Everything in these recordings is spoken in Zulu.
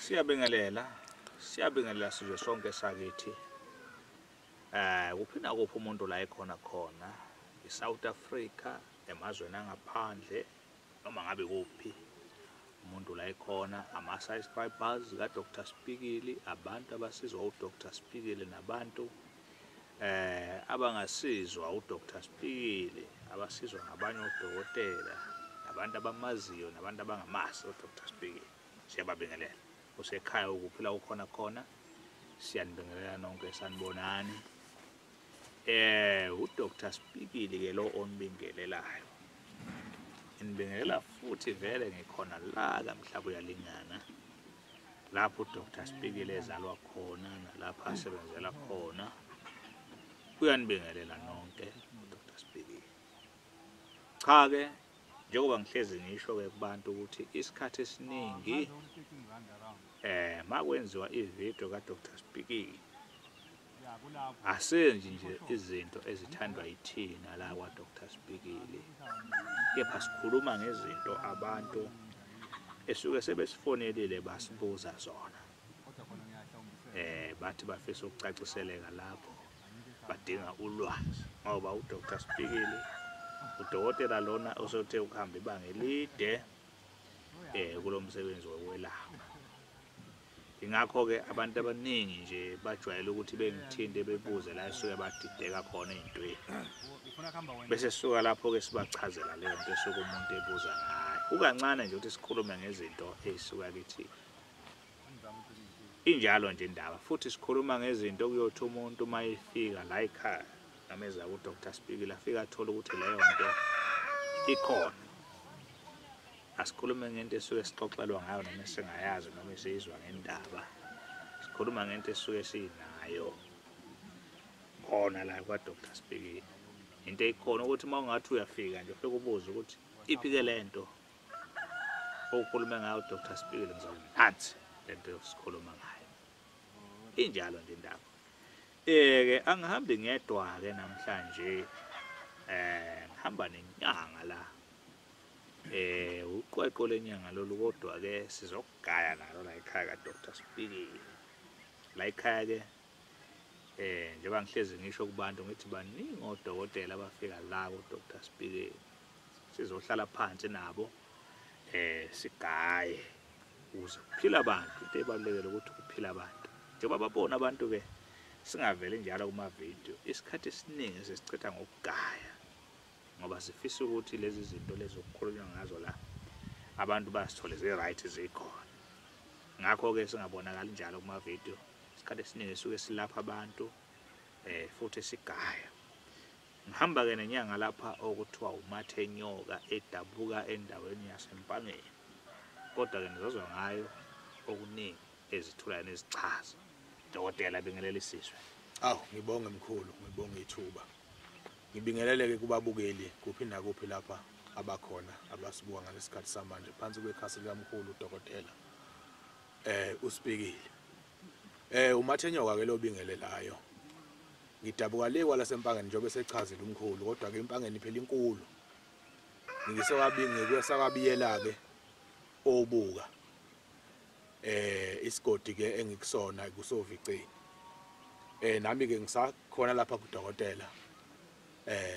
Siyabingelela, siyabingelela sizwe sonke sakithi. Kuphi nakuphi umuntu la ekhona khona, iSouth Africa, emazweni angaphandle, noma ngabe kuphi umuntu la ekhona, ama-subscribers ka-Dr Spikili, abantu abasizwa uDr Spikili nabantu abangasizwa uDr Spikili, abasizwa ngabanye odokotela, nabantu abamaziyo nabantu abangamazi uDr Spikili. Siyababingelela. Usekhaya ukuphila ukhona khona, siyanibingelela nonke, sanibonani. uDr Spikili ke lo onibingelelayo. Nibingelela futhi vele ngikhona la kaMhlaba uyalingana, lapho uDr Spikili ezalwa khona nalapho asebenzela khona. Uyanibingelela nonke uDr Spikili. Cha ke, njengoba ngihlezi ngisho ke kubantu ukuthi isikhathi esiningi makwenziwa ivideo kaDr Spikili asenzi nje izinto ezithandwa yithina la kwaDr Spikili, kepha sikhuluma ngezinto abantu esuke sebesifonelile basibuza zona. Bathi bafisa ukucaciseleka lapho, badinga ulwazi, ngoba uDr Spikili udokotela lona osothe ukuhamba ibanga elide kulomsebenzi wokwelapha. Ingakho ke abantu abaningi nje bajwayele ukuthi bengithinte bebuze la esuke badideka khona ezintweni, bese sisuka lapho ke sibachazela leyo nto esuke umuntu ebuza ngayo. Kukancane nje ukuthi sikhulume ngezinto ezisuka kithi, injalo nje indaba. Futhi sikhuluma ngezinto okuyothi umuntu uma efika la ekhaya noma eza kuDr Spikili afike athole ukuthi leyo nto ikhona. Asikhulume ngento esuke sixoxelwa ngayo noma esingayazi noma esiyizwa ngendaba, sikhuluma ngento esuke sinayo khona la kwaDr Spikili. Into eyikhona ukuthi uma ungathi uyafika nje ufike ubuze ukuthi iphi ke lento okhulume ngayo uDr Spikili, ngizobe nansi lento esikhuluma ngayo. Injalo nje indaba. Ke angihambi ngedwa ke namhlanje, ngihamba nenyanga la. Uqweqwe lenyanga lolu, kodwa ke sizokugaya nalo la ekhaya kaDr Spikili. La ekhaya ke njengoba ngihlezi ngisho kubantu ngithi baningi odokotela abafika la kuDr Spikili, sizohlala phansi nabo sigaye ukuze kuphila abantu. Into ebalulekile ukuthi kuphila abantu, njengoba babona abantu ke singaveli njalo kuma video. Isikhathi esiningi sesichitha ngokugaya, ngoba sifisa ukuthi lezi zinto lezi okukhulunywa ngazo la abantu basithole zi-right zikhona. Ngakho ke singabonakali njalo kuma video, isikhathi esiningi suke silapha abantu futhi sigaya. Ngihamba ke nenyanga lapha okuthiwa uMathenyoka, edabuka endaweni yaseMpangeni, kodwa ke nizozwa ngayo okuningi ezithulayo nezichaza. Dokotela, bingelela isizwe. Awu, ngibonge mkhulu, ngibonge ithuba. Ngibingeleleke kubabukeli kuphi nakuphi lapha abakhona abasibuka ngalesikhathi samanje phansi kwekhasi likamkhulu udokotela uSpikili. uMathenyoka ke lobingelelayo. Ngidabuka le kwalaseMpangeni njengoba esechazile umkhulu, kodwa ke iMpangeni phela inkulu. Ngisekwabinge kwesakabiyela ke obuka isigodi ke engikusona kusovicini. Nami ke ngisakhona lapha kudokotela.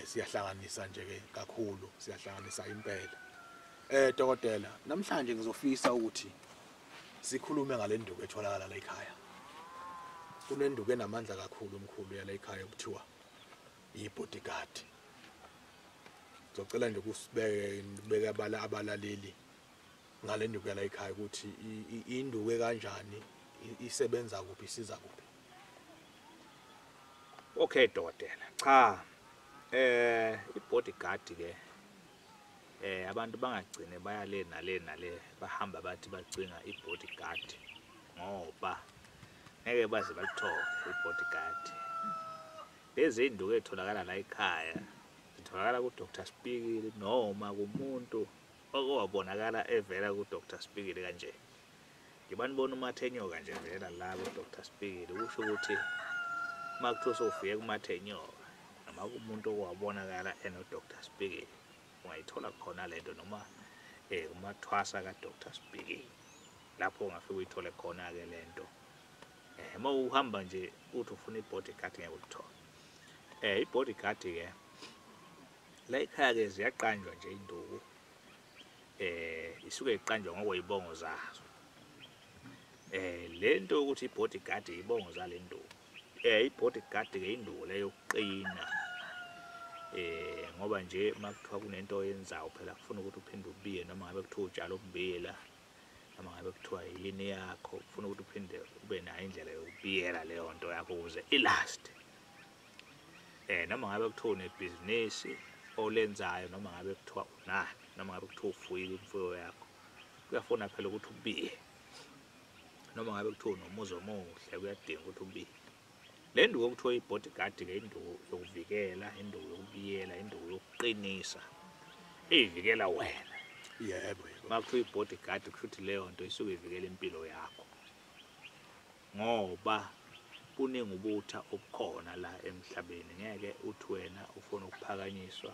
Siyahlanganisa nje ke kakhulu, siyahlanganisa impela. Dokotela, namhlanje ngizofisa ukuthi sikhulume ngale nduku etholakala la ekhaya. Kunenduku enamandla kakhulu omkhulu yala ekhaya okuthiwa i-bodyguard. Ngizocela nje kusibeke nibeke abalaleli ngale nduku yala ekhaya ukuthi induku kanjani, isebenza kuphi, isiza kuphi. Okay dokotela, cha i-bodyguard ke abantu bangagcine baya le nale nale bahamba bathi bacinga i-bodyguard, ngoba ngeke baze balithole i-bodyguard. Lezi induku etholakala la ekhaya zitholakala kuDr Spikili noma kumuntu okwabonakala evela kuDr Spikili kanje. Ngibanibona uMathenyoka nje vela la kuDr Spikili, kusho ukuthi makuthiwa sofike kuMathenyoka noma kumuntu okwabonakala enoDr Spikili, ungayithola khona lento, noma kumathwasa kaDr Spikili lapho ungafika ufike uyithole khona ke lento. Uma uhamba nje uthi ufuna i-bodyguard ngeke ukuthole. I-bodyguard ke la ekhaya ke ziyaqanjwa nje induku. Isuke iqanjwa ngokwezibongo zazo. Lento ukuthi i-bodyguard ibongo zale nduku. I-bodyguard ke induku leyo yokuqina. Ngoba nje makuthiwa kunento oyenzayo phela kufuna ukuthi uphinde ubiye, noma ngabe kuthiwa utshala ummbila, noma ngabe kuthiwa yini yakho, kufuna ukuthi uphinde ube nayo indlela yokubiyela leyo nto yakho ukuze ilast. Noma ngabe kuthiwa unebhizinisi olenzayo, noma ngabe kuthiwa unani, noma ngabe kuthiwa ufuyile imfuyo yakho, kuyafuna phela ukuthi ubiye. Noma ngabe kuthiwa unomuzi omuhle, kuyadinga ukuthi ubiye. Le nduku okuthiwa i-bodyguard ke induku yokuvikela, induku yokubiyela, induku yokuqinisa, eyivikela wena. Yebo yebo. Makuthiwa i-bodyguard kusho ukuthi leyo nto isuke ivikela impilo yakho, ngoba buningi ubutha obukhona la emhlabeni. Ngeke uthi wena ufuna ukuphakanyiswa,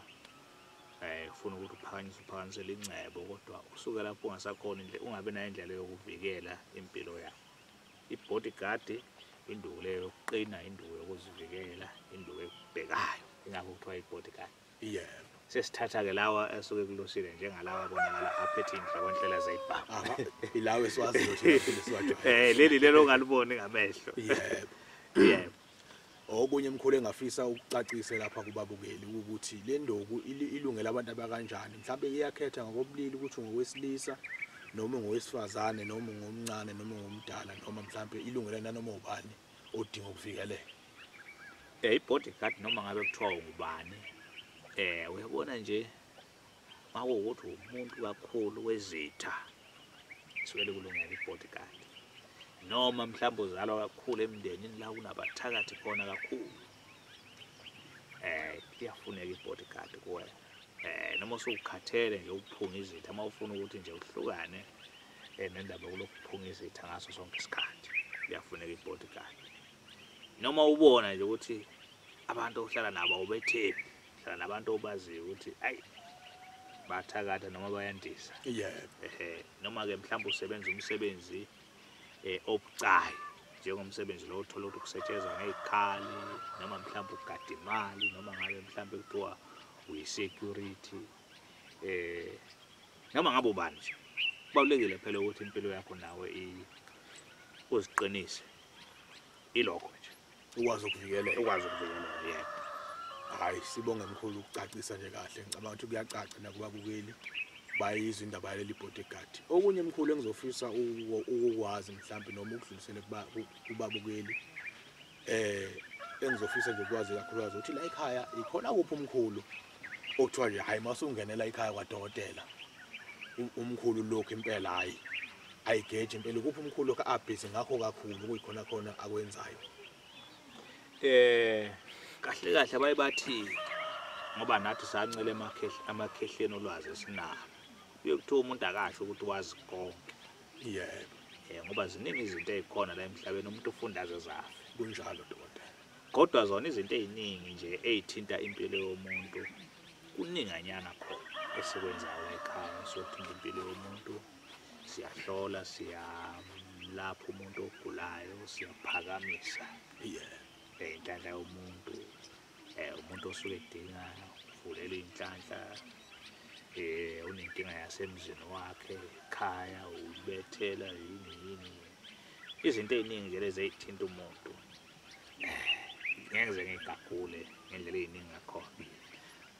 ufuna ukuthi uphakanyiswe uphakamisele ingcebo, kodwa usuke lapho ungasakhona ungabe nayo indlela yokuvikela impilo yakho. I-bodyguard induku leyo yokuqina, induku yokuzivikela, induku ekubhekayo, ingakho kuthiwa i-bodyguard. Yebo. Sesithatha ke lawa asuke kulusile njengalawa abonakala aphethe inhlobonhlela zeyibhamu. Ilawe esiwaziyo thina siwajwayele. Leli lelo ongaliboni ngamehlo. Yebo. Yebo. Okunye mkhulu engafisa ukucacise lapha kubabukeli ukuthi le nduku ilungela abantu abakanjani. Mhlawumbe iyakhetha ngokobulili ukuthi ngowesilisa noma ngowesifazane noma ngomncane noma ngomdala, noma mhlawumbe ilungela nanoma ubani odinga ukuvikeleka. I-bodyguard noma ngabe kuthiwa ungubani, uyabona nje makuwukuthi umuntu kakhulu wezitha isuke kulungela i-bodyguard. Noma mhlawumbe uzalwa kakhulu emndenini la kunabathakathi khona kakhulu, iyafuneka i-bodyguard kuwena. Noma usukhathele nje ukuphunga izitha, uma ufuna ukuthi nje uhlukane nendaba yokuphunga izitha ngaso sonke isikhathi, iyafuneka i-bodyguard. Noma ubona nje ukuthi abantu ohlala nabo awubethembi, uhlala nabantu obaziyo ukuthi ayi bathakatha noma bayandisa. Yebo. Noma ke mhlawumbe usebenza umsebenzi obucayi, njengomsebenzi lo othola ukuthi kusetshenzwa ngezikhali, noma mhlawumbe ugada imali, noma ngabe mhlawumbe kuthiwa uyi-security, noma ngabe ubani nje. Kubalulekile phela ukuthi impilo yakho nawe uziqinise. Ilokho nje ukwazi ukuvikeleka, ukwazi ukuvikeleka. Yebo. Hayi, sibonge mkhulu ukucacisa nje kahle. Ngicabanga ukuthi kuyacaca nakubabukeli bayizwa indaba yaleli bodyguard. Okunye mkhulu engizofisa ukukwazi mhlawumbe noma ukudlulisele kubabukeli, engizofisa nje ukwazi kakhulukazi ukuthi la ekhaya ikhona kuphi umkhulu okuthiwa nje hayi masungenela ekhaya kwadokotela umkhulu lokho impela hayi ayigeje impela, kuphi umkhulu lokho abhizi ngakho kakhulu kuyikhona khona akwenzayo? Kahle kahle abaye bathi ngoba nathi sancele amakhehleni olwazi esinalo, kuye kuthiwa umuntu akasho ukuthi wazi konke. Yebo. Ngoba ziningi izinto ezikhona la emhlabeni umuntu ufunda aze zafe. Kunjalo dokotela. Kodwa zona izinto eziningi nje ezithinta impilo yomuntu kuninganyana khona esikwenzayo la ekhaya. Sothinta impilo yomuntu, siyahlola, siyamlapha umuntu ogulayo, siyaphakamisa Yebo. inhlanhla yomuntu, umuntu osuke edinga uvulela inhlanhla, unenkinga yasemzini wakhe ekhaya, ubethela yini yini, izinto eziningi nje lezi ezithinta umuntu. Ngeke ngize ngigagule ngendlela eziningi ngakhona.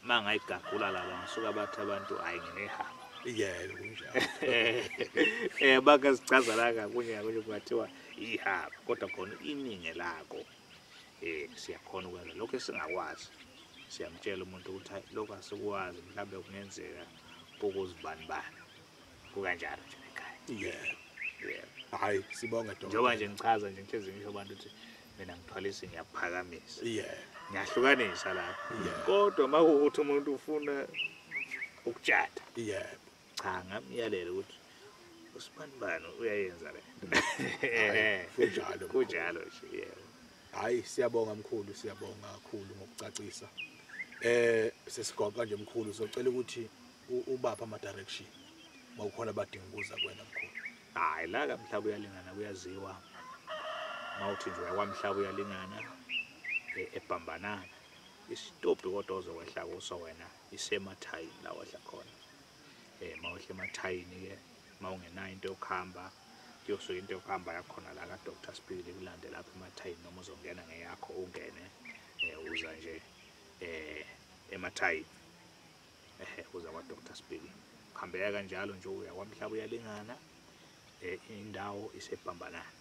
Uma ngayigagula laba ngisuka bathi abantu hayi nginehaba. Yebo kunjalo. Bakazichaza la ngakunye ngakunye kungathiwa ihaba, kodwa khona iningi lako siyakhona ukwenza lokho esingakwazi. Siyamtshela umuntu ukuthi hayi lokho asikwazi, mhlawumbe kungenzeka ukuzibanibani, kukanjalo nje ekhaya. Yebo. Yebo. Hayi sibonge dokotela. Njengoba nje ngichaza nje ngihlezi ngisho abantu ukuthi mina ngithwalisa ngiyaphakamisa. Yebo. Ngiyahlukanisa lapho. Yebo. Kodwa makuwukuthi umuntu ufuna ukutshata, Yebo. cha ngamyalela ukuthi usibanibani uyayenza le nto. Kunjalo. Kunjalo nje. Yebo. Hayi siyabonga mkhulu, siyabonga kakhulu ngokucacisa. Sesigoqa nje mkhulu, socela ukuthi ubapha ama direction mawukhona abadinga ukuza kuwena mkhulu. Hayi La kaMhlaba uyalingana kuyaziwa, mawuthi nje uyakwamhlaba uyalingana eBhambanana, isitobhi kodwa ozokwehla kuso wena isemathayini la wehla khona. Mawehla emathayini-ke, mawungenayo into yokuhamba, kuyosuka into yokuhamba yakhona la ka-Dr Spikili kulande lapha emathayini, noma uzongena ngeyakho ungene uza nje emathayini, uza kwa-Dr Spikili. Kuhambeka kanjalo nje uya kwaMhlaba uyalingana, indawo iseBhambanana,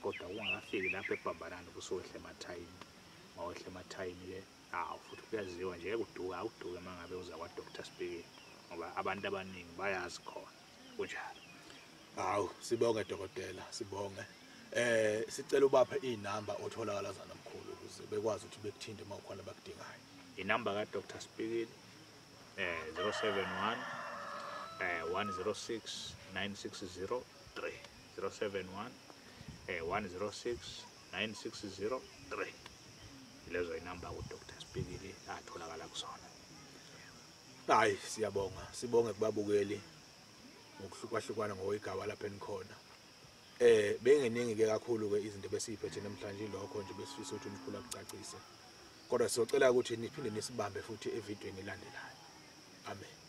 kodwa kungakafiki lapha eBhambanana ubusuwehla emathayini. Mawehla emathayini-ke, awu futhi kuyaziwa nje, kuduka awuduke uma ngabe uza kwa-Dr Spikili, ngoba abantu abaningi bayazi khona kunjalo. Hawu, sibonge dokotela, sibonge. Sicela ubaphe inamba otholakala zana mkhulu ukuze bekwazi ukuthi bekuthinte uma ukhona bakudingayo. Inamba ka Dr Spikili 071 106 9603, 071 106 9603. Lezo inamba uDr Spikili atholakala kusona. Hayi, siyabonga, sibonge kubabukeli ngokuhlukahlukana ngokwegaba lapha enikhona. Bengeningi ke kakhulu ke izinto besiyiphethe namhlanje, lokho nje besifisa ukuthi umkhulu akucacise. Kodwa sizocela ukuthi niphinde nisibambe futhi evidweni elandelayo. Amen.